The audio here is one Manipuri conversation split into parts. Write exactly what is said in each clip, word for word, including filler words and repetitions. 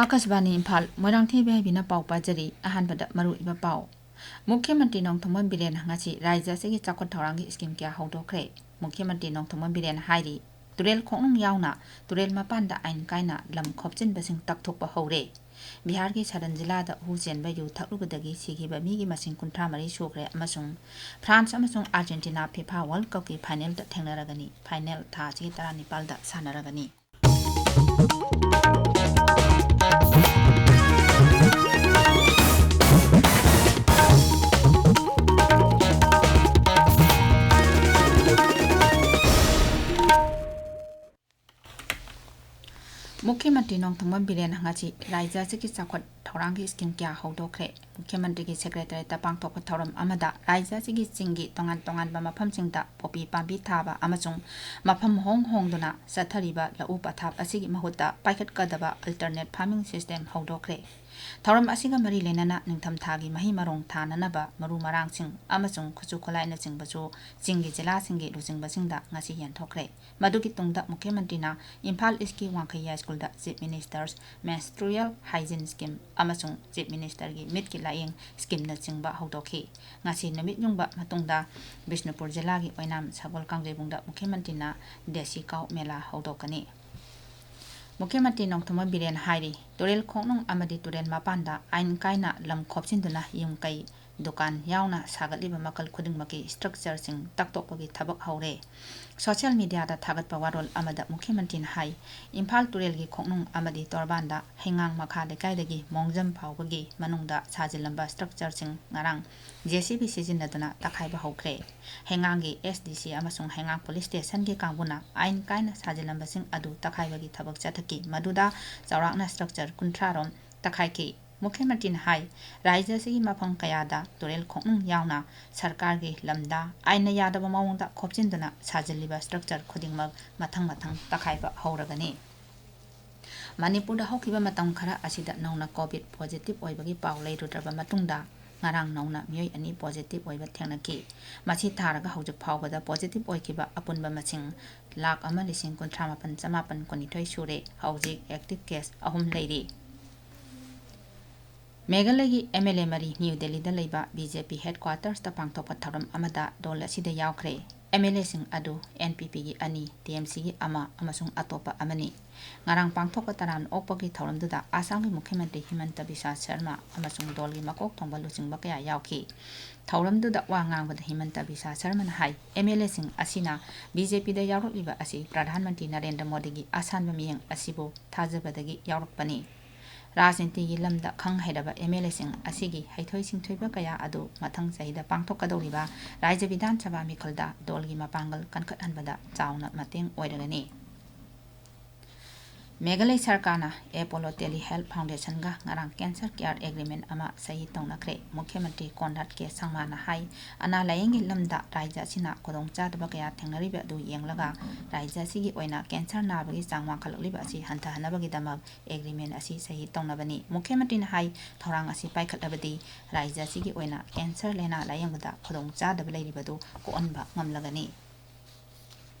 ꯑꯥꯀꯥꯁꯕꯥꯅꯤ ꯏꯝꯐꯥꯜ, ꯃꯣꯏꯔꯥꯡꯊꯦꯝ ꯏꯕꯦꯕꯤꯅ ꯄꯥꯎ ꯄꯥꯖꯔꯤ꯫ ꯑꯍꯥꯟꯕꯗ ꯃꯔꯨꯑꯣꯏꯕ ꯄꯥꯎ꯫ ꯃꯨꯈ꯭ꯌ ꯃꯟꯇ꯭ꯔꯤ ꯅꯣꯡꯊꯣꯝꯕꯝ ꯕꯤꯔꯦꯟꯅ ꯉꯁꯤ ꯔꯥꯖ꯭ꯌ ꯑꯁꯤꯒꯤ ꯆꯥꯎꯈꯠ ꯊꯧꯔꯥꯡꯒꯤ ꯁ꯭ꯀꯤꯝ ꯀꯌꯥ ꯍꯧꯗꯣꯛꯈ꯭ꯔꯦ꯫ ꯃꯨꯈ꯭ꯌ ꯃꯟꯇ꯭ꯔꯤ ꯅꯣꯡꯊꯣꯝꯕꯝ ꯕꯤꯔꯦꯟꯅ ꯍꯥꯏꯔꯤ, ꯇꯨꯔꯦꯜ ꯈꯣꯡꯅꯨꯡ ꯌꯥꯎꯅ ꯇꯨꯔꯦꯜ ꯃꯄꯥꯟꯗ ꯑꯥꯏꯟ ꯀꯥꯏꯅ ꯂꯝ ꯈꯣꯞꯆꯤꯟꯕꯁꯤꯡ ꯇꯛꯊꯣꯛꯄ ꯍꯧꯔꯦ꯫ ꯕꯤꯍꯥꯔꯒꯤ ꯁꯗꯟ ꯖꯤꯂꯥꯗ ꯍꯨ ꯆꯦꯟꯕ ꯌꯨ ꯊꯛꯂꯨꯕꯗꯒꯤ ꯁꯤꯈꯤꯕ ꯃꯤꯒꯤ ꯃꯁꯤꯡ ꯀꯨꯟꯊ꯭ꯔꯥ ꯃꯔꯤ ꯁꯨꯈ꯭ꯔꯦ ꯑꯃꯁꯨꯡ ꯐ꯭ꯔꯥꯟꯁ ꯑꯃꯁꯨꯡ ꯑꯥꯔꯖꯦꯟꯇꯤꯅꯥ ꯐꯤꯐꯥ ꯋꯥꯔꯜ ꯀꯞꯀꯤ ꯐꯥꯏꯅꯦꯜꯗ ꯊꯦꯡꯅꯔꯒꯅꯤ꯫ ꯐꯥꯏꯅꯦꯜ ꯊꯥ ꯑꯁꯤꯒꯤ ꯇꯔꯥꯅꯤꯄꯥꯜꯗ ꯁꯥꯟꯅꯔꯒꯅꯤ꯫ ꯃꯨꯈ꯭ꯌ ꯃꯟꯇ꯭ꯔꯤ ꯅꯣꯡꯊꯣꯝꯕꯝ ꯕꯤꯔꯦꯟꯅ ꯉꯁꯤ ꯔꯥꯖ꯭ꯌ ꯑꯁꯤꯒꯤ ꯆꯥꯎꯈꯠ ꯊꯧꯔꯥꯡꯒꯤ ꯁ꯭ꯀꯤꯝ ꯀꯌꯥ ꯍꯧꯗꯣꯛꯈ꯭ꯔꯦ꯫ ꯃꯨꯈ꯭ꯌ ꯃꯟꯇ꯭ꯔꯤꯒꯤ ꯁꯦꯀ꯭ꯔꯦꯇꯔꯤꯌꯦꯠꯇ ꯄꯥꯡꯊꯣꯛꯄ ꯊꯧꯔꯝ ꯑꯃꯗ ꯔꯥꯖ꯭ꯌ ꯑꯁꯤꯒꯤ ꯆꯤꯡꯒꯤ ꯇꯣꯉꯥꯟ ꯇꯣꯉꯥꯟꯕ ꯃꯐꯝꯁꯤꯡꯗ ꯄꯣꯄꯤ ꯄꯥꯝꯕꯤ ꯊꯥꯕ ꯑꯃꯁꯨꯡ ꯃꯐꯝ ꯍꯣꯡ ꯍꯣꯡꯗꯨꯅ ꯆꯠꯊꯔꯤꯕ ꯂꯧꯎ ꯄꯊꯥꯞ ꯑꯁꯤꯒꯤ ꯃꯍꯨꯠꯇ ꯄꯥꯏꯈꯠꯀꯗꯕ alternate farming system ꯍꯧꯗꯣꯛꯈ꯭ꯔꯦ꯫ ꯊꯧꯔꯝ ꯑꯁꯤꯒ ꯃꯔꯤ ꯂꯩꯅꯅ ꯅꯤꯡꯊꯝꯊꯥꯒꯤ ꯃꯍꯩ ꯃꯔꯣꯡ ꯊꯥꯅꯅꯕ ꯃꯔꯨ ꯃꯔꯥꯡꯁꯤꯡ ꯑꯃꯁꯨꯡ ꯈꯨꯠꯁꯨ ꯈꯨꯠꯂꯥꯏꯅꯆꯤꯡꯕꯁꯨ ꯆꯤꯡꯒꯤ ꯖꯤꯂꯥꯁꯤꯡꯒꯤ ꯂꯨꯆꯤꯡꯕꯁꯤꯡꯗ ꯉꯁꯤ ꯌꯦꯟꯊꯣꯛꯈ꯭ꯔꯦ꯫ ꯃꯗꯨꯒꯤ ꯇꯨꯡꯗ ꯃꯨꯈ꯭ꯌ ꯃꯟꯇ꯭ꯔꯤꯅ ꯏꯝꯐꯥꯜ ꯏꯁꯀꯤ ꯋꯥꯡꯈꯩ ꯌꯥꯏꯁ꯭ꯀꯨꯜꯗ Chief Minister's Menstrual Hygiene Scheme ꯑꯃꯁꯨꯡ Chief Ministerꯒꯤ ꯃꯤꯠꯀꯤ ꯂꯥꯌꯦꯡ ꯁ꯭ꯀꯤꯝꯅꯆꯤꯡꯕ ꯍꯧꯗꯣꯛꯈꯤ꯫ ꯉꯁꯤ ꯅꯨꯃꯤꯠ ꯌꯨꯡꯕ ꯃꯇꯨꯡꯗ ꯕꯤꯁꯅꯨꯄꯨꯔ ꯖꯤꯂꯥꯒꯤ ꯑꯣꯏꯅꯥꯝ ꯁꯒꯣꯜ ꯀꯥꯡꯖꯩꯕꯨꯡꯗ ꯃꯨꯈ꯭ꯌ ꯃꯟꯇ꯭ꯔꯤꯅ ꯗꯦꯁꯤ ꯀꯥꯎ ꯃꯦꯂꯥ ꯍꯧꯗꯣꯛꯀꯅꯤ꯫ ꯃꯨꯈ꯭ꯌ ꯃꯟꯇ꯭ꯔꯤ ꯅꯣꯡꯊꯣꯝꯕꯝ ꯕꯤꯔꯦꯟꯅ ꯍꯥꯏꯔꯤ, ꯇꯨꯔꯦꯜ ꯈꯣꯡꯅꯨꯡ ꯑꯃꯗꯤ ꯇꯨꯔꯦꯜ ꯃꯄꯥꯟꯗ ꯑꯥꯏꯟ ꯀꯥꯏꯅ ꯂꯝ ꯈꯣꯞꯆꯤꯟꯗꯨꯅ ꯌꯨꯝ ꯀꯩ, ꯗꯨꯀꯥꯟ ꯌꯥꯎꯅ ꯁꯥꯒꯠꯂꯤꯕ ꯃꯈꯜ ꯈꯨꯗꯤꯡꯃꯛꯀꯤ structureꯁꯤꯡ ꯇꯛꯊꯣꯛꯄꯒꯤ ꯊꯕꯛ ꯍꯧꯔꯦ꯫ Social mediaꯗ ꯊꯥꯒꯠꯄ ꯋꯥꯔꯣꯜ ꯑꯃꯗ ꯃꯨꯈ꯭ꯌ ꯃꯟꯇ꯭ꯔꯤꯅ ꯍꯥꯏ, ꯏꯝꯐꯥꯜ ꯇꯨꯔꯦꯜꯒꯤ ꯈꯣꯡꯅꯨꯡ ꯑꯃꯗꯤ ꯇꯣꯔꯕꯥꯟꯗ ꯍꯩꯉꯥꯡ ꯃꯈꯥ ꯂꯩꯀꯥꯏꯗꯒꯤ ꯃꯣꯡꯖꯝ ꯐꯥꯎꯕꯒꯤ ꯃꯅꯨꯡꯗ ꯁꯥꯖꯤꯜꯂꯝꯕ structureꯁꯤꯡ ꯉꯔꯥꯡ JCB ꯁꯤꯖꯤꯟꯅꯗꯨꯅ ꯇꯛꯈꯥꯏꯕ ꯍꯧꯈ꯭ꯔꯦ꯫ ꯍꯩꯉꯥꯡꯒꯤ SDC ꯑꯃꯁꯨꯡ ꯍꯩꯉꯥꯡ police stationꯒꯤ ꯀꯥꯡꯕꯨꯅ ꯑꯥꯏꯟ ꯀꯥꯏꯅ ꯁꯥꯖꯤꯜꯂꯝꯕꯁꯤꯡ ꯑꯗꯨ ꯇꯛꯈꯥꯏꯕꯒꯤ ꯊꯕꯛ ꯆꯠꯊꯈꯤ, ꯃꯗꯨꯗ ꯆꯥꯎꯔꯥꯛꯅ structure ꯀꯨꯟꯊ꯭ꯔꯥ ꯔꯣꯝ ꯇꯛꯈꯥꯏꯈꯤ꯫ ꯃꯨꯈ꯭ꯌ ꯃꯟꯇ꯭ꯔꯤꯅ ꯍꯥꯏ, ꯔꯥꯖ꯭ꯌ ꯑꯁꯤꯒꯤ ꯃꯐꯝ ꯀꯌꯥꯗ ꯇꯨꯔꯦꯜ ꯈꯣꯡꯅꯨꯡ ꯌꯥꯎꯅ ꯁꯔꯀꯥꯔꯒꯤ ꯂꯝꯗ ꯑꯥꯏꯟꯅ ꯌꯥꯗꯕ ꯃꯑꯣꯡꯗ ꯈꯣꯞꯆꯤꯟꯗꯨꯅ ꯁꯥꯖꯤꯜꯂꯤꯕ structure ꯈꯨꯗꯤꯡꯃꯛ ꯃꯊꯪ ꯃꯊꯪ ꯇꯛꯈꯥꯏꯕ ꯍꯧꯔꯒꯅꯤ꯫ ꯃꯅꯤꯄꯨꯔꯗ ꯍꯧꯈꯤꯕ ꯃꯇꯝ ꯈꯔ ꯑꯁꯤꯗ ꯅꯧꯅ COVID positive ꯑꯣꯏꯕꯒꯤ ꯄꯥꯎ ꯂꯩꯔꯨꯗ꯭ꯔꯕ ꯃꯇꯨꯡꯗ, ꯉꯔꯥꯡ ꯅꯧꯅ ꯃꯤꯑꯣꯏ ꯑꯅꯤ positive ꯑꯣꯏꯕ ꯊꯦꯡꯅꯈꯤ꯫ ꯃꯁꯤ ꯊꯥꯔꯒ ꯍꯧꯖꯤꯛ ꯐꯥꯎꯕꯗ positive ꯑꯣꯏꯈꯤꯕ ꯑꯄꯨꯟꯕ ꯃꯁꯤꯡ ꯂꯥꯈ ꯑꯃ ꯂꯤꯁꯤꯡ ꯀꯨꯟꯊ꯭ꯔꯥ ꯃꯥꯄꯟ ꯆꯃꯥꯄꯟ ꯀꯨꯟꯅꯤꯊꯣꯏ ꯁꯨꯔꯦ꯫ ꯍꯧꯖꯤꯛ active case ꯑꯍꯨꯝ ꯂꯩꯔꯤ꯫ ꯃꯦꯘꯥꯂꯌꯒꯤ ꯑꯦꯝ ꯑꯦꯜ ꯑꯦ ꯃꯔꯤ ꯅ꯭ꯌꯨ ꯗꯦꯜꯂꯤꯗ ꯂꯩꯕ ꯕꯤ ꯖꯦ ꯄꯤ headquarters ꯇ ꯄꯥꯡꯊꯣꯛꯄ ꯊꯧꯔꯝ ꯑꯃꯗ ꯗꯣꯜ ꯑꯁꯤꯗ ꯌꯥꯎꯈ꯭ꯔꯦ꯫ ꯑꯦꯝ ꯑꯦꯜ ꯑꯦꯁꯤꯡ ꯑꯗꯨ ꯑꯦꯟ ꯄꯤ ꯄꯤꯒꯤ ꯑꯅꯤ, ꯇꯤ ꯑꯦꯝ ꯁꯤꯒꯤ ꯑꯃ ꯑꯃꯁꯨꯡ ꯑꯇꯣꯞꯄ ꯑꯃꯅꯤ꯫ ꯉꯔꯥꯡ ꯄꯥꯡꯊꯣꯛꯄ ꯇꯔꯥꯝꯅ ꯑꯣꯛꯄꯒꯤ ꯊꯧꯔꯝꯗꯨꯗ ꯑꯁꯥꯝꯒꯤ ꯃꯨꯈ꯭ꯌ ꯃꯟꯇ꯭ꯔꯤ ꯍꯤꯃꯟꯇ ꯕꯤꯁ꯭ꯋꯥ ꯁꯔꯃ ꯑꯃꯁꯨꯡ ꯗꯣꯜꯒꯤ ꯃꯀꯣꯛ ꯊꯣꯡꯕ ꯂꯨꯆꯤꯡꯕ ꯀꯌꯥ ꯌꯥꯎꯈꯤ꯫ ꯊꯧꯔꯝꯗꯨꯗ ꯋꯥ ꯉꯥꯡꯕꯗ ꯍꯤꯃꯟꯇ ꯕꯤꯁ꯭ꯋꯥ ꯁꯔꯃꯅ ꯍꯥꯏ, ꯑꯦꯝ ꯑꯦꯜ ꯑꯦꯁꯤꯡ ꯑꯁꯤꯅ ꯕꯤ ꯖꯦ ꯄꯤꯗ ꯌꯥꯎꯔꯛꯂꯤꯕ ꯑꯁꯤ ꯄ꯭ꯔꯙꯥꯟ ꯃꯟꯇ꯭ꯔꯤ ꯅꯔꯦꯟꯗ꯭ꯔ ꯃꯣꯗꯤꯒꯤ ꯑꯁꯥꯟꯕ ꯃꯤꯠꯌꯦꯡ ꯑꯁꯤꯕꯨ ꯊꯥꯖꯕꯗꯒꯤ ꯌꯥꯎꯔꯛꯄꯅꯤ꯫ ꯔꯥꯖꯅꯤꯇꯤꯒꯤ ꯂꯝꯗ ꯈꯪ ꯍꯩꯔꯕ ꯑꯦꯝ ꯑꯦꯜ ꯑꯦꯁꯤꯡ ꯑꯁꯤꯒꯤ ꯍꯩꯊꯣꯏ ꯁꯤꯡꯊꯣꯏꯕ ꯀꯌꯥ ꯑꯗꯨ ꯃꯊꯪ ꯆꯍꯤꯗ ꯄꯥꯡꯊꯣꯛꯀꯗꯧꯔꯤꯕ ꯔꯥꯖ꯭ꯌ ꯕꯤꯙꯥꯟ ꯁꯚꯥ ꯃꯤꯈꯜꯗ ꯗꯣꯜꯒꯤ ꯃꯄꯥꯡꯒꯜ ꯀꯟꯈꯠꯍꯟꯕꯗ ꯆꯥꯎꯅ ꯃꯇꯦꯡ ꯑꯣꯏꯔꯒꯅꯤ꯫ ꯃꯦꯘꯥꯂꯌ ꯁꯔꯀꯥꯔꯅ ꯑꯦꯄꯣꯂꯣ ꯇꯦꯂꯤ ꯍꯦꯜꯊ ꯐꯥꯎꯟꯗꯦꯁꯟꯒ ꯉꯔꯥꯡ cancer care agreement ꯑꯃ ꯁꯍꯤ ꯇꯧꯅꯈ꯭ꯔꯦ꯫ ꯃꯨꯈ꯭ꯌ ꯃꯟꯇ꯭ꯔꯤ ꯀꯣꯟꯔꯥꯗ ꯀꯦ ꯁꯪꯃꯥꯅ ꯍꯥꯏ, ꯑꯅꯥ ꯂꯥꯌꯦꯡꯒꯤ ꯂꯝꯗ ꯔꯥꯖ꯭ꯌ ꯑꯁꯤꯅ ꯈꯨꯗꯣꯡꯆꯥꯗꯕ ꯀꯌꯥ ꯊꯦꯡꯅꯔꯤꯕ ꯑꯗꯨ ꯌꯦꯡꯂꯒ ꯔꯥꯖ꯭ꯌ ꯑꯁꯤꯒꯤ ꯑꯣꯏꯅ cancer ꯅꯥꯕꯒꯤ ꯆꯥꯡ ꯋꯥꯡꯈꯠꯂꯛꯂꯤꯕ ꯑꯁꯤ ꯍꯟꯊꯍꯟꯅꯕꯒꯤꯗꯃꯛ agreement ꯑꯁꯤ ꯁꯍꯤ ꯇꯧꯅꯕꯅꯤ꯫ ꯃꯨꯈ꯭ꯌ ꯃꯟꯇ꯭ꯔꯤꯅ ꯍꯥꯏ, ꯊꯧꯔꯥꯡ ꯑꯁꯤ ꯄꯥꯏꯈꯠꯂꯕꯗꯤ ꯔꯥꯖ꯭ꯌ ꯑꯁꯤꯒꯤ ꯑꯣꯏꯅ cancer ꯂꯥꯏꯅꯥ ꯂꯥꯌꯦꯡꯕꯗ ꯈꯨꯗꯣꯡꯆꯥꯗꯕ ꯂꯩꯔꯤꯕꯗꯨ ꯀꯣꯛꯍꯟꯕ ꯉꯝꯂꯒꯅꯤ꯫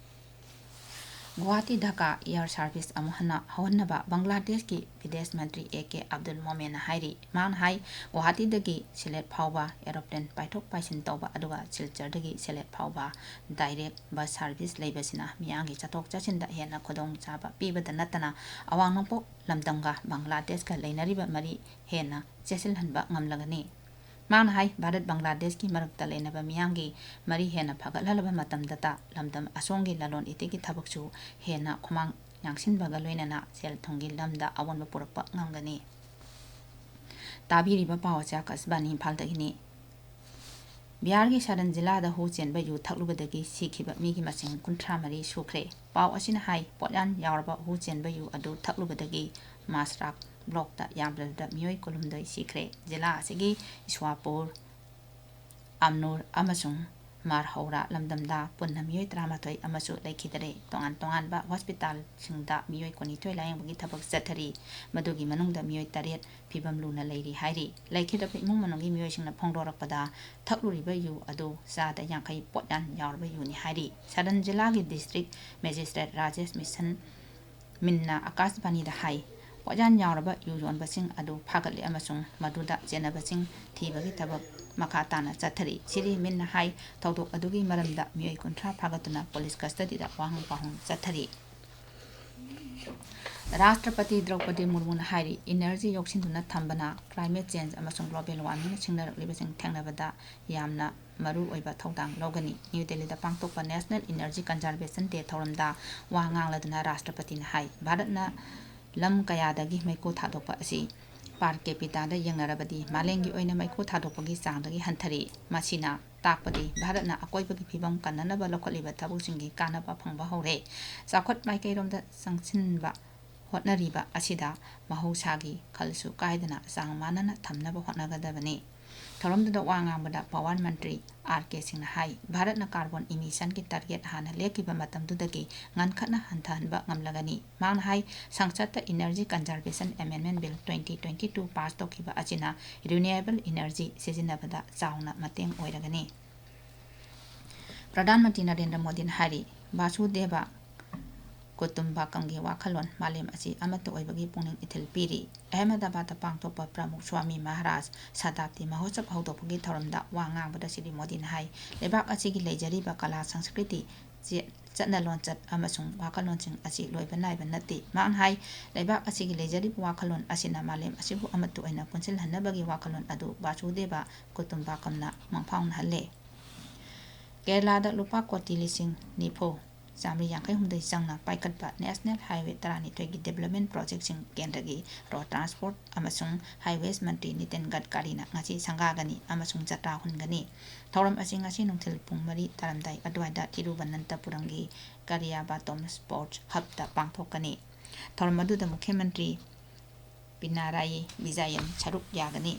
ꯒꯨꯋꯥꯍꯥꯇꯤ ꯙꯥꯀꯥ air service ꯑꯃꯨꯛ ꯍꯟꯅ ꯍꯧꯍꯟꯅꯕ ꯕꯪꯒ꯭ꯂꯥꯗꯦꯁꯀꯤ ꯕꯤꯗꯦꯁ ꯃꯟꯇ꯭ꯔꯤ ꯑꯦ ꯀꯦ ꯑꯕꯗꯨꯜ ꯃꯣꯃꯦꯟꯅ ꯍꯥꯏꯔꯤ꯫ ꯃꯍꯥꯛꯅ ꯍꯥꯏ, ꯒꯨꯋꯥꯍꯥꯇꯤꯗꯒꯤ ꯁꯤꯂꯦꯠ ꯐꯥꯎꯕ aeroplane ꯄꯥꯏꯊꯣꯛ ꯄꯥꯏꯁꯤꯟ ꯇꯧꯕ ꯑꯗꯨꯒ ꯁꯤꯜꯆꯔꯗꯒꯤ ꯁꯤꯂꯦꯠ ꯐꯥꯎꯕ direct bus service ꯂꯩꯕꯁꯤꯅ ꯃꯤꯌꯥꯝꯒꯤ ꯆꯠꯊꯣꯛ ꯆꯠꯁꯤꯟꯗ ꯍꯦꯟꯅ ꯈꯨꯗꯣꯡꯆꯥꯕ ꯄꯤꯕꯗ ꯅꯠꯇꯅ ꯑꯋꯥꯡ ꯅꯣꯡꯄꯣꯛ ꯂꯝꯗꯝꯒ ꯕꯪꯒ꯭ꯂꯥꯗꯦꯁꯀ ꯂꯩꯅꯔꯤꯕ ꯃꯔꯤ ꯍꯦꯟꯅ ꯆꯦꯠꯁꯤꯜꯍꯟꯕ ꯉꯝꯂꯒꯅꯤ꯫ ꯃꯍꯥꯛꯅ ꯍꯥꯏ, ꯚꯥꯔꯠ ꯕꯪꯒ꯭ꯂꯥꯗꯦꯁꯀꯤ ꯃꯔꯛꯇ ꯂꯩꯅꯕ ꯃꯤꯌꯥꯝꯒꯤ ꯃꯔꯤ ꯍꯦꯟꯅ ꯐꯒꯠꯍꯜꯂꯕ ꯃꯇꯝꯗꯇ ꯂꯝꯗꯝ ꯑꯁꯣꯝꯒꯤ ꯂꯂꯣꯟ ꯏꯇꯤꯛꯀꯤ ꯊꯕꯛꯁꯨ ꯍꯦꯟꯅ ꯈꯨꯃꯥꯡ ꯌꯥꯡꯁꯤꯟꯕꯒ ꯂꯣꯏꯅꯅ ꯁꯦꯜ ꯊꯨꯝꯒꯤ ꯂꯝꯗ ꯑꯑꯣꯟꯕ ꯄꯨꯔꯛꯄ ꯉꯝꯒꯅꯤ꯫ ꯇꯥꯕꯤꯔꯤꯕ ꯄꯥꯎ ꯑꯁꯤ ꯑꯀꯥꯁꯕꯥꯅꯤ ꯏꯝꯐꯥꯜꯗꯒꯤꯅꯤ꯫ ꯕꯤꯍꯥꯔꯒꯤ ꯁꯗꯟ ꯖꯤꯂꯥꯗ ꯍꯨ ꯆꯦꯟꯕ ꯌꯨ ꯊꯛꯂꯨꯕꯗꯒꯤ ꯁꯤꯈꯤꯕ ꯃꯤꯒꯤ ꯃꯁꯤꯡ ꯀꯨꯟꯊ꯭ꯔꯥ ꯃꯔꯤ ꯁꯨꯈ꯭ꯔꯦ꯫ ꯄꯥꯎ ꯑꯁꯤꯅ ꯍꯥꯏ, ꯄꯣꯠꯌꯥꯟ ꯌꯥꯎꯔꯕ ꯍꯨ ꯆꯦꯟꯕ ꯌꯨ ꯑꯗꯨ ꯊꯛꯂꯨꯕꯗꯒꯤ ꯃꯥꯁꯔꯥꯛ block ꯇ ꯌꯥꯝꯗ꯭ꯔꯕꯗ ꯃꯤꯑꯣꯏ ꯀꯨꯟꯍꯨꯝꯗꯣꯏ ꯁꯤꯈ꯭ꯔꯦ꯫ ꯖꯤꯂꯥ ꯑꯁꯤꯒꯤ ꯏꯁꯋꯥꯄꯨꯔ, ꯑꯝꯅꯨꯔ ꯑꯃꯁꯨꯡ ꯃꯥꯔꯍꯧꯔꯥ ꯂꯝꯗꯝꯗ ꯄꯨꯟꯅ ꯃꯤꯑꯣꯏ ꯇꯔꯥꯃꯥꯊꯣꯏ ꯑꯃꯁꯨ ꯂꯩꯈꯤꯗꯔꯦ꯫ ꯇꯣꯉꯥꯟ ꯇꯣꯉꯥꯟꯕ ꯍꯣꯁꯄꯤꯇꯥꯜꯁꯤꯡꯗ ꯃꯤꯑꯣꯏ ꯀꯨꯟꯅꯤꯊꯣꯏ ꯂꯥꯌꯦꯡꯕꯒꯤ ꯊꯕꯛ ꯆꯠꯊꯔꯤ꯫ ꯃꯗꯨꯒꯤ ꯃꯅꯨꯡꯗ ꯃꯤꯑꯣꯏ ꯇꯔꯦꯠ ꯐꯤꯕꯝ ꯂꯨꯅ ꯂꯩꯔꯤ ꯍꯥꯏꯔꯤ꯫ ꯂꯩꯈꯤꯗ꯭ꯔꯕ ꯏꯃꯨꯡ ꯃꯅꯨꯡꯒꯤ ꯃꯤꯑꯣꯏꯁꯤꯡꯅ ꯐꯣꯡꯗꯣꯔꯛꯄꯗ, ꯊꯛꯂꯨꯔꯤꯕ ꯌꯨ ꯑꯗꯨ ꯆꯥꯗ ꯌꯥꯡꯈꯩ ꯄꯣꯠꯌꯥꯟ ꯌꯥꯎꯔꯕ ꯌꯨꯅꯤ ꯍꯥꯏꯔꯤ꯫ ꯁꯗꯟ ꯖꯤꯂꯥꯒꯤ district magistrate ꯔꯥꯖꯦꯁ ꯃꯤꯁꯟ ꯃꯤꯟꯅ ꯑꯀꯥꯁꯕꯥꯅꯤꯗ ꯍꯥꯏ, ꯄꯣꯠꯌꯥꯟ ꯌꯥꯎꯔꯕ ꯌꯨ ꯌꯣꯟꯕꯁꯤꯡ ꯑꯗꯨ ꯐꯥꯒꯠꯂꯦ ꯑꯃꯁꯨꯡ ꯃꯗꯨꯗ ꯆꯦꯟꯅꯕꯁꯤꯡ ꯊꯤꯕꯒꯤ ꯊꯕꯛ ꯃꯈꯥ ꯇꯥꯅ ꯆꯠꯊꯔꯤ꯫ ꯁꯤꯔꯤ ꯃꯤꯟꯅ ꯍꯥꯏ, ꯊꯧꯗꯣꯛ ꯑꯗꯨꯒꯤ ꯃꯔꯝꯗ ꯃꯤꯑꯣꯏ ꯀꯨꯟꯊ꯭ꯔꯥ ꯐꯥꯒꯠꯇꯨꯅ ꯄꯨꯂꯤꯁ ꯀꯁꯇꯗꯤꯗ ꯋꯥꯍꯪ ꯄꯥꯎꯍꯪ ꯆꯠꯊꯔꯤ꯫ ꯔꯥꯁꯇ꯭ꯔꯄꯇꯤ ꯗ꯭ꯔꯧꯄꯗꯤ ꯃꯨꯔꯃꯨꯅ ꯍꯥꯏꯔꯤ, ꯏꯅꯔꯖꯤ ꯌꯣꯛꯁꯤꯟꯗꯨꯅ ꯊꯝꯕꯅ climate change ꯑꯃꯁꯨꯡ global warming ꯁꯤꯡꯅꯔꯛꯂꯤꯕꯁꯤꯡ ꯊꯦꯡꯅꯕꯗ ꯌꯥꯝꯅ ꯃꯔꯨ ꯑꯣꯏꯕ ꯊꯧꯗꯥꯡ ꯂꯧꯒꯅꯤ꯫ ꯅ꯭ꯌꯨ ꯗꯦꯜꯂꯤꯗ ꯄꯥꯡꯊꯣꯛꯄ National Energy Conservation Day ꯊꯧꯔꯝꯗ ꯋꯥ ꯉꯥꯡꯂꯗꯨꯅ ꯔꯥꯁꯇ꯭ꯔꯄꯇꯤꯅ ꯍꯥꯏ, ꯚꯥꯔꯠꯅ ꯂꯝ ꯀꯌꯥꯗꯒꯤ ꯃꯩꯈꯨ ꯊꯥꯗꯣꯛꯄ ꯑꯁꯤ per capitaꯗ ꯌꯦꯡꯅꯔꯕꯗꯤ ꯃꯥꯂꯦꯝꯒꯤ ꯑꯣꯏꯅ ꯃꯩꯈꯨ ꯊꯥꯗꯣꯛꯄꯒꯤ ꯆꯥꯡꯗꯒꯤ ꯍꯟꯊꯔꯤ꯫ ꯃꯁꯤꯅ ꯇꯥꯛꯄꯗꯤ ꯚꯥꯔꯠꯅ ꯑꯀꯣꯏꯕꯒꯤ ꯐꯤꯕꯝ ꯀꯟꯅꯅꯕ ꯂꯧꯈꯠꯂꯤꯕ ꯊꯕꯛꯁꯤꯡꯒꯤ ꯀꯥꯟꯅꯕ ꯐꯪꯕ ꯍꯧꯔꯦ꯫ ꯆꯥꯎꯈꯠ ꯃꯥꯏꯀꯩꯔꯣꯝꯗ ꯆꯪꯁꯤꯟꯕ ꯍꯣꯠꯅꯔꯤꯕ ꯑꯁꯤꯗ ꯃꯍꯧꯁꯥꯒꯤ ꯈꯜꯁꯨ ꯀꯥꯏꯗꯅ ꯆꯥꯡ ꯃꯥꯟꯅꯅ ꯊꯝꯅꯕ ꯍꯣꯠꯅꯒꯗꯕꯅꯤ꯫ ꯊꯧꯔꯝꯗꯨꯗ ꯋꯥ ꯉꯥꯡꯕꯗ power ꯃꯟꯇ꯭ꯔꯤ ꯑꯥꯔ ꯀꯦ ꯁꯤꯡꯅ ꯍꯥꯏ, ꯚꯥꯔꯠꯅ carbon emissionꯒꯤ target ꯍꯥꯟꯅ ꯂꯦꯞꯈꯤꯕ ꯃꯇꯝꯗꯨꯗꯒꯤ ꯉꯟꯈꯠꯅ ꯍꯟꯊꯍꯟꯕ ꯉꯝꯂꯒꯅꯤ꯫ ꯃꯍꯥꯛꯅ ꯍꯥꯏ, ꯁꯪꯁꯠꯇ Energy Conservation Amendment Bill twenty twenty two pass ꯇꯧꯈꯤꯕ ꯑꯁꯤꯅ renewable energy ꯁꯤꯖꯤꯟꯅꯕꯗ ꯆꯥꯎꯅ ꯃꯇꯦꯡ ꯑꯣꯏꯔꯒꯅꯤ꯫ ꯄ꯭ꯔꯙꯥꯟ ꯃꯟꯇ꯭ꯔꯤ ꯅꯔꯦꯟꯗ꯭ꯔ ꯃꯣꯗꯤꯅ ꯍꯥꯏꯔꯤ, ꯚꯥꯁꯨꯗꯦꯕ ꯀꯨꯇꯨꯝꯕꯥꯀꯝꯒꯤ ꯋꯥꯈꯜꯂꯣꯟ ꯃꯥꯂꯦꯝ ꯑꯁꯤ ꯑꯃꯠꯇ ꯑꯣꯏꯕꯒꯤ ꯄꯨꯛꯅꯤꯡ ꯏꯊꯤꯜ ꯄꯤꯔꯤ꯫ ꯑꯍꯃꯗꯕꯥꯗꯇ ꯄꯥꯡꯊꯣꯛꯄ ꯄ꯭ꯔꯃꯨꯈ ꯁ꯭ꯋꯥꯃꯤ ꯃꯍꯥꯔꯥꯖ ꯁꯇꯥꯕꯗꯤ ꯃꯍꯣꯠꯁꯕ ꯍꯧꯗꯣꯛꯄꯒꯤ ꯊꯧꯔꯝꯗ ꯋꯥ ꯉꯥꯡꯕꯗ ꯁ꯭ꯔꯤ ꯃꯣꯗꯤꯅ ꯍꯥꯏ, ꯂꯩꯕꯥꯛ ꯑꯁꯤꯒꯤ ꯂꯩꯖꯔꯤꯕ ꯀꯂꯥ, ꯁꯪꯁꯀ꯭ꯔꯤꯇꯤ, ꯆꯦ-, ꯆꯠꯅ ꯂꯣꯟꯆꯠ ꯑꯃꯁꯨꯡ ꯋꯥꯈꯜꯂꯣꯟꯁꯤꯡ ꯑꯁꯤ ꯂꯣꯏꯕ ꯅꯥꯏꯕ ꯅꯠꯇꯦ꯫ ꯃꯍꯥꯛꯅ ꯍꯥꯏ, ꯂꯩꯕꯥꯛ ꯑꯁꯤꯒꯤ ꯂꯩꯖꯔꯤꯕ ꯋꯥꯈꯜꯂꯣꯟ ꯑꯁꯤꯅ ꯃꯥꯂꯦꯝ ꯑꯁꯤꯕꯨ ꯑꯃꯠꯇ ꯑꯣꯏꯅ ꯄꯨꯟꯁꯤꯜꯍꯟꯅꯕꯒꯤ ꯋꯥꯈꯜꯂꯣꯟ ꯑꯗꯨ ꯕꯥꯁꯨꯗꯦꯕ ꯀꯨꯇꯨꯝꯕꯥꯀꯝꯅ ꯃꯪꯐꯥꯎꯅꯍꯜꯂꯦ꯫ ꯀꯦꯔꯂꯥꯗ ꯂꯨꯄꯥ ꯀꯣꯇꯤ ꯂꯤꯁꯤꯡ ꯅꯤꯐꯨ ꯆꯥꯃꯔꯤ ꯌꯥꯡꯈꯩ ꯍꯨꯝꯗꯣꯏ ꯆꯪꯅ ꯄꯥꯏꯈꯠꯄ National Highway ꯇꯔꯥꯅꯤꯊꯣꯏꯒꯤ development projectꯁꯤꯡ ꯀꯦꯟꯗ꯭ꯔꯒꯤ Road Transport ꯑꯃꯁꯨꯡ Highways ꯃꯟꯇ꯭ꯔꯤ ꯅꯤꯇꯤꯟ ꯒꯗꯀꯥꯔꯤꯅ ꯉꯁꯤ ꯁꯪꯒꯥꯒꯅꯤ ꯑꯃꯁꯨꯡ ꯖꯇ꯭ꯔꯥ ꯍꯨꯟꯒꯅꯤ꯫ ꯊꯧꯔꯝ ꯑꯁꯤ ꯉꯁꯤ ꯅꯨꯡꯊꯤꯜ ꯄꯨꯡ ꯃꯔꯤ ꯇꯥꯔꯝꯗꯥꯏ ꯑꯗꯨꯋꯥꯏꯗ ꯇꯤꯔꯨꯕꯅꯟꯇꯄꯨꯔꯝꯒꯤ ꯀꯔꯤꯌꯥꯕꯥꯇꯣꯝ Sports Hubꯇ ꯄꯥꯡꯊꯣꯛꯀꯅꯤ꯫ ꯊꯧꯔꯝ ꯑꯗꯨꯗ ꯃꯨꯈ꯭ꯌ ꯃꯟꯇ꯭ꯔꯤ ꯄꯤꯅꯥꯔꯥꯌꯤ ꯕꯤꯖꯌꯟ ꯁꯔꯨꯛ ꯌꯥꯒꯅꯤ꯫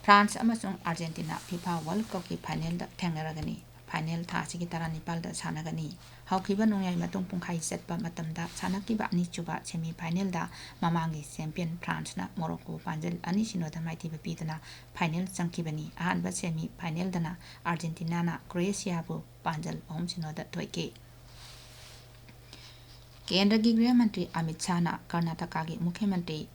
ꯐ꯭ꯔꯥꯟꯁ ꯑꯃꯁꯨꯡ ꯑꯥꯔꯖꯦꯟꯇꯤꯅꯥ FIFA World Cupꯀꯤ finalꯗ ꯊꯦꯡꯅꯔꯒꯅꯤ꯫ Final ꯊꯥ ꯑꯁꯤꯒꯤ ꯇꯔꯥꯅꯤꯄꯥꯜꯗ ꯁꯥꯟꯅꯒꯅꯤ꯫ ꯍꯧꯈꯤꯕ ꯅꯣꯡꯌꯥꯏ ꯃꯇꯨꯡ ꯄꯨꯡꯈꯥꯏ ꯆꯠꯄ ꯃꯇꯝꯗ ꯁꯥꯟꯅꯈꯤꯕ ꯑꯅꯤꯁꯨꯕ semi finalꯗ ꯃꯃꯥꯡꯒꯤ champion ꯐ꯭ꯔꯥꯟꯁꯅ ꯃꯣꯔꯣꯀꯣ ꯄꯥꯟꯖꯜ ꯑꯅꯤ ꯁꯤꯅꯣꯗ ꯃꯥꯏꯊꯤꯕ ꯄꯤꯗꯨꯅ final ꯆꯪꯈꯤꯕꯅꯤ꯫ ꯑꯍꯥꯟꯕ semi finalꯗꯅ ꯑꯥꯔꯖꯦꯟꯇꯤꯅꯥꯅ ꯀ꯭ꯔꯣꯑꯦꯁꯤꯌꯥꯕꯨ ꯄꯥꯟꯖꯜ ꯑꯍꯨꯝ ꯁꯤꯅꯣꯗ ꯊꯣꯏꯈꯤ꯫ ꯀꯦꯟꯗ꯭ꯔꯒꯤ ꯒ꯭ꯔꯤꯍ ꯃꯟꯇ꯭ꯔꯤ ꯑꯃꯤꯠ ꯁꯥꯍꯅ ꯀꯔꯅꯥꯇꯀꯥꯒꯤ ꯃꯨꯈ꯭ꯌ ꯃꯟꯇ꯭ꯔꯤ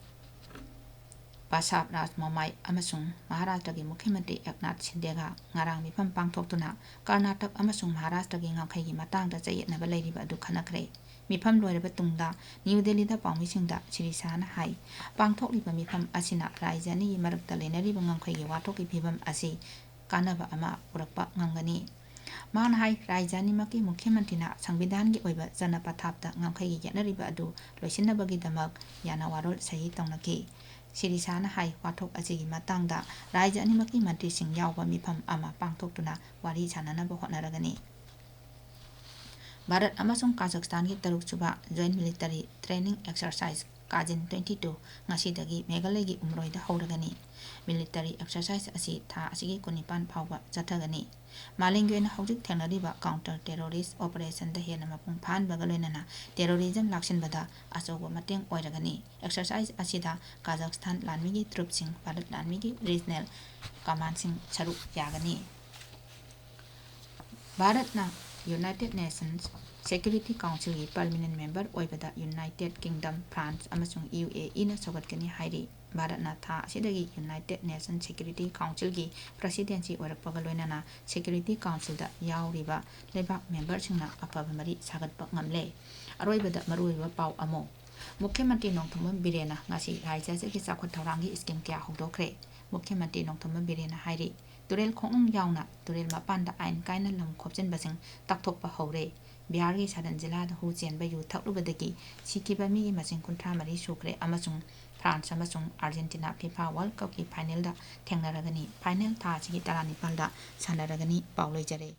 ꯕꯁꯥꯕ ꯔꯥꯖ ꯃꯃꯥꯏ ꯑꯃꯁꯨꯡ ꯃꯍꯥꯔꯥꯁꯇ꯭ꯔꯒꯤ ꯃꯨꯈ꯭ꯌ ꯃꯟꯇ꯭ꯔꯤ ꯑꯦꯛꯅꯥꯊ ꯁꯤꯟꯗꯦꯒ ꯉꯔꯥꯡ ꯃꯤꯐꯝ ꯄꯥꯡꯊꯣꯛꯇꯨꯅ ꯀꯔꯅꯥꯇꯛ ꯑꯃꯁꯨꯡ ꯃꯍꯥꯔꯥꯁꯇ꯭ꯔꯒꯤ ꯉꯝꯈꯩꯒꯤ ꯃꯇꯥꯡꯗ ꯆꯌꯦꯠꯅꯕ ꯂꯩꯔꯤꯕ ꯑꯗꯨ ꯈꯟꯅꯈ꯭ꯔꯦ꯫ ꯃꯤꯐꯝ ꯂꯣꯏꯔꯕ ꯇꯨꯡꯗ ꯅ꯭ꯌꯨ ꯗꯦꯜꯂꯤꯗ ꯄꯥꯎꯃꯤꯁꯤꯡꯗ ꯁ꯭ꯔꯤ ꯁꯥꯍꯅ ꯍꯥꯏ, ꯄꯥꯡꯊꯣꯛꯂꯤꯕ ꯃꯤꯐꯝ ꯑꯁꯤꯅ ꯔꯥꯖ꯭ꯌ ꯑꯅꯤꯒꯤ ꯃꯔꯛꯇ ꯂꯩꯅꯔꯤꯕ ꯉꯝꯈꯩꯒꯤ ꯋꯥꯊꯣꯛꯀꯤ ꯐꯤꯕꯝ ꯑꯁꯤ ꯀꯥꯟꯅꯕ ꯑꯃ ꯄꯨꯔꯛꯄ ꯉꯝꯒꯅꯤ꯫ ꯃꯥꯅ ꯍꯥꯏ, ꯔꯥꯖ꯭ꯌ ꯑꯅꯤꯃꯛꯀꯤ ꯃꯨꯈ꯭ꯌ ꯃꯟꯇ꯭ꯔꯤꯅ ꯁꯪꯕꯤꯙꯥꯟꯒꯤ ꯑꯣꯏꯕ ꯆꯠꯅ ꯄꯊꯥꯞꯇ ꯉꯝꯈꯩꯒꯤ ꯌꯦꯠꯅꯔꯤꯕ ꯑꯗꯨ ꯂꯣꯏꯁꯤꯟꯅꯕꯒꯤꯗꯃꯛ ꯌꯥꯅ ꯋꯥꯔꯣꯜ ꯁꯍꯤ ꯇꯧꯅꯈꯤ꯫ ꯁ꯭ꯔꯤ ꯁꯥꯍꯅ ꯍꯥꯏ, ꯋꯥꯊꯣꯛ ꯑꯁꯤꯒꯤ ꯃꯇꯥꯡꯗ ꯔꯥꯖ꯭ꯌ ꯑꯅꯤꯃꯛꯀꯤ ꯃꯟꯇ꯭ꯔꯤꯁꯤꯡ ꯌꯥꯎꯕ ꯃꯤꯐꯝ ꯑꯃ ꯄꯥꯡꯊꯣꯛꯇꯨꯅ ꯋꯥꯔꯤ ꯁꯥꯅꯅꯕ ꯍꯣꯠꯅꯔꯒꯅꯤ꯫ ꯚꯥꯔꯠ ꯑꯃꯁꯨꯡ ꯀꯥꯖꯥꯈꯁꯇꯥꯟꯒꯤ ꯇꯔꯨꯛꯁꯨꯕ Joint Military Training Exercise cousin twenty two ꯉꯁꯤꯗꯒꯤ ꯃꯦꯘꯥꯂꯌꯒꯤ ꯎꯝꯔꯣꯏꯗ ꯍꯧꯔꯒꯅꯤ꯫ Military exercise ꯑꯁꯤ ꯊꯥ ꯑꯁꯤꯒꯤ ꯀꯨꯟꯅꯤꯄꯥꯟ ꯐꯥꯎꯕ ꯆꯠꯊꯒꯅꯤ꯫ ꯃꯥꯂꯦꯝꯒꯤ ꯑꯣꯏꯅ ꯍꯧꯖꯤꯛ ꯊꯦꯡꯅꯔꯤꯕ counter terrorist operationꯗ ꯍꯦꯟꯅ ꯃꯄꯨꯡ ꯐꯥꯍꯟꯕꯒ ꯂꯣꯏꯅꯅ terrorism ꯂꯥꯛꯁꯤꯟꯕꯗ ꯑꯆꯧꯕ ꯃꯇꯦꯡ ꯑꯣꯏꯔꯒꯅꯤ꯫ Exercise ꯑꯁꯤꯗ ꯀꯥꯖꯥꯈꯁꯇꯥꯟ ꯂꯥꯟꯃꯤꯒꯤ troops ꯁꯤꯡ, ꯚꯥꯔꯠ ꯂꯥꯟꯃꯤꯒꯤ regional command ꯁꯤꯡ ꯁꯔꯨꯛ ꯌꯥꯒꯅꯤ꯫ ꯚꯥꯔꯠꯅ United Nations Security Councilꯒꯤ permanent member ꯑꯣꯏꯕꯗ United Kingdom, France ꯑꯃꯁꯨꯡ UAEꯅ ꯁꯧꯒꯠꯀꯅꯤ ꯍꯥꯏꯔꯤ꯫ ꯚꯥꯔꯠꯅ ꯊꯥ ꯑꯁꯤꯗꯒꯤ United Nations Security Councilꯒꯤ presidency ꯑꯣꯏꯔꯛꯄꯒ ꯂꯣꯏꯅꯅ Security Councilꯗ ꯌꯥꯎꯔꯤꯕ ꯂꯩꯕꯥꯛ memberꯁꯤꯡꯅ ꯑꯐꯕ ꯃꯔꯤ ꯁꯥꯒꯠꯄ ꯉꯝꯂꯦ꯫ ꯑꯔꯣꯏꯕꯗ ꯃꯔꯨꯑꯣꯏꯕ ꯄꯥꯎ ꯑꯃꯨꯛ꯫ ꯃꯨꯈ꯭ꯌ ꯃꯟꯇ꯭ꯔꯤ ꯅꯣꯡꯊꯣꯝꯕꯝ ꯕꯤꯔꯦꯟꯅ ꯉꯁꯤ ꯔꯥꯖ꯭ꯌ ꯑꯁꯤꯒꯤ ꯆꯥꯎꯈꯠ ꯊꯧꯔꯥꯡꯒꯤ scheme ꯀꯌꯥ ꯍꯧꯗꯣꯛꯈ꯭ꯔꯦ꯫ ꯃꯨꯈ꯭ꯌ ꯃꯟꯇ꯭ꯔꯤ ꯅꯣꯡꯊꯣꯝꯕꯝ ꯕꯤꯔꯦꯟꯅ ꯍꯥꯏꯔꯤ, ꯇꯨꯔꯦꯜ ꯈꯣꯡꯅꯨꯡ ꯌꯥꯎꯅ ꯇꯨꯔꯦꯜ ꯃꯄꯥꯟꯗ ꯑꯥꯏꯟ ꯀꯥꯏꯅ ꯂꯝ ꯈꯣꯞꯆꯤꯟꯕꯁꯤꯡ ꯇꯛꯊꯣꯛꯄ ꯍꯧꯔꯦ꯫ ꯕꯤꯍꯥꯔꯒꯤ ꯁꯥꯗꯟ ꯖꯤꯂꯥꯗ ꯍꯨ ꯆꯦꯟꯕ ꯌꯨ ꯊꯛꯂꯨꯕꯗꯒꯤ ꯁꯤꯈꯤꯕ ꯃꯤꯒꯤ ꯃꯁꯤꯡ ꯀꯨꯟꯊ꯭ꯔꯥ ꯃꯔꯤ ꯁꯨꯈ꯭ꯔꯦ ꯑꯃꯁꯨꯡ France ꯑꯃꯁꯨꯡ Argentina FIFA World Cupꯀꯤ finalꯗ ꯊꯦꯡꯅꯔꯒꯅꯤ꯫ Final ꯊꯥ ꯑꯁꯤꯒꯤ ꯇꯔꯥꯅꯤꯄꯥꯟꯗ ꯁꯥꯟꯅꯔꯒꯅꯤ꯫ ꯄꯥꯎ ꯂꯣꯏꯖꯔꯦ꯫